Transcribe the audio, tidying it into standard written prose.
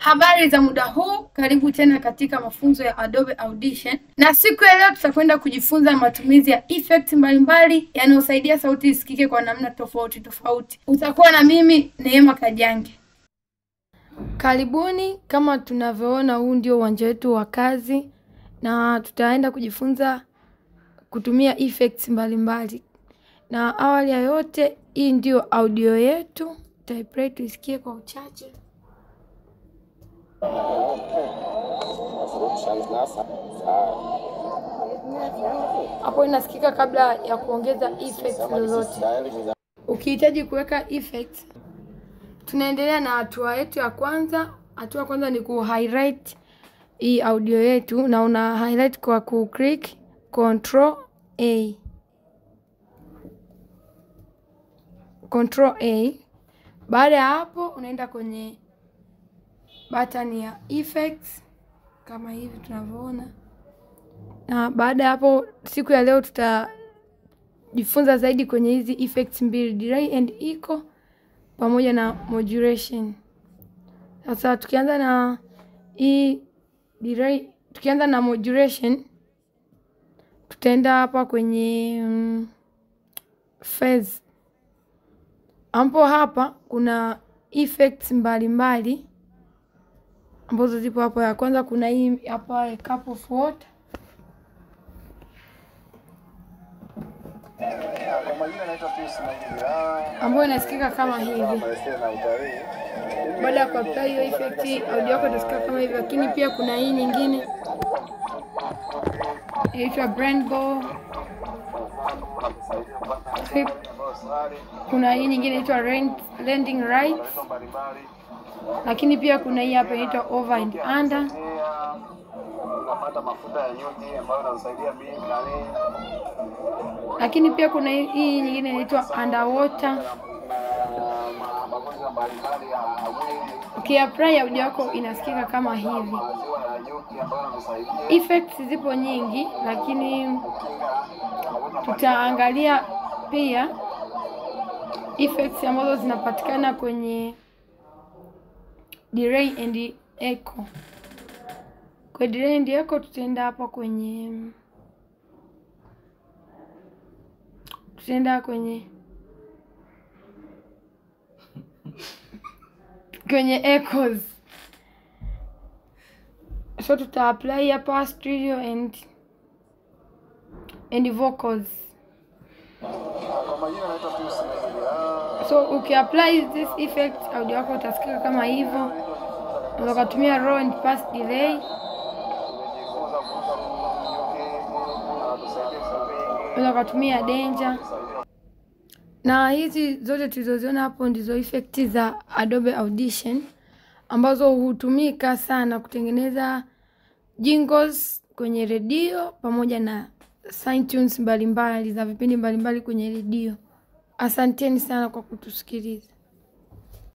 Habari za muda huu, karibu tena katika mafunzo ya Adobe Audition. Na siku ya leo tutakwenda kujifunza matumizi ya effect mbalimbali yanayosaidia sauti isikike kwa namna tofauti tofauti. Utakuwa na mimi Neema Kajange. Karibuni. Kama tunavyoona, huu ndio uwanja wetu wa kazi na tutaenda kujifunza kutumia effects mbalimbali. Na awali ya yote, hii ndio audio yetu. Tutaiplay tuisikie kwa uchache. Hapo inasikika kabla ya kuongeza effects lolote. Ukihitaji kuweka effects, tunaendelea na hatua yetu ya kwanza. Hatua ya kwanza ni ku highlight hii audio yetu, na una highlight kwa ku click Ctrl A. Ctrl A. Baada ya hapo unaenda kwenye button ya effects kama hivi tunavyoona. Na baada ya hapo, siku ya leo tutajifunza zaidi kwenye hizi effects mbili, delay and echo pamoja na modulation. Sasa tukianza na hii delay, tukianza na modulation, tutaenda hapa kwenye phase. Ambapo hapa kuna effects mbalimbali ambazo zipo hapo. Ya kwanza kuna hii hapa, a cup of water. Kwa majina naitwa Pius Maigila. Ambayo inasikika kama hivi. Maliasili na utalii. Baada ya kuapply hiyo effect, audio yako itasikika kama hivi. Lakini pia kuna hii nyingine inaitwa brand ball clip. Kuna hii nyingine inaitwa landing rights. Lakini pia kuna hii hapa inaitwa over and under. Unapata mafuta ya nyuki ambayo inasaidia mimi nani Lakini pia kuna hii nyingine inaitwa underwater. na magonjwa mbalimbali ya mwili. Ukiapply, audio yako inasikika kama hivi. Maziwa ya nyuki ambayo yanasaidia Effects zipo nyingi, lakini kukinga magonjwa. Tutaangalia pia effects ambazo zinapatikana kwenye delay and echo. Kwa delay and echo tutaenda kwenye echoes. So tuta apply hapa studio and vocals. Kwa majina naitwa Pius Maigila. So ukiapply this effect, audio yako utasikika kama hivyo. Unaweza kutumia roll and pass delay. Tumejifunza kuuza nyuki na tusaidia vitu vingi. Unaweza kutumia danger. Na hizi zote tulizoziona hapo ndizo effect za Adobe Audition ambazo hutumika sana kutengeneza jingles kwenye redio pamoja na sign tunes mbalimbali za vipindi mbalimbali kwenye redio. Asanteni sana kwa kutusikiliza.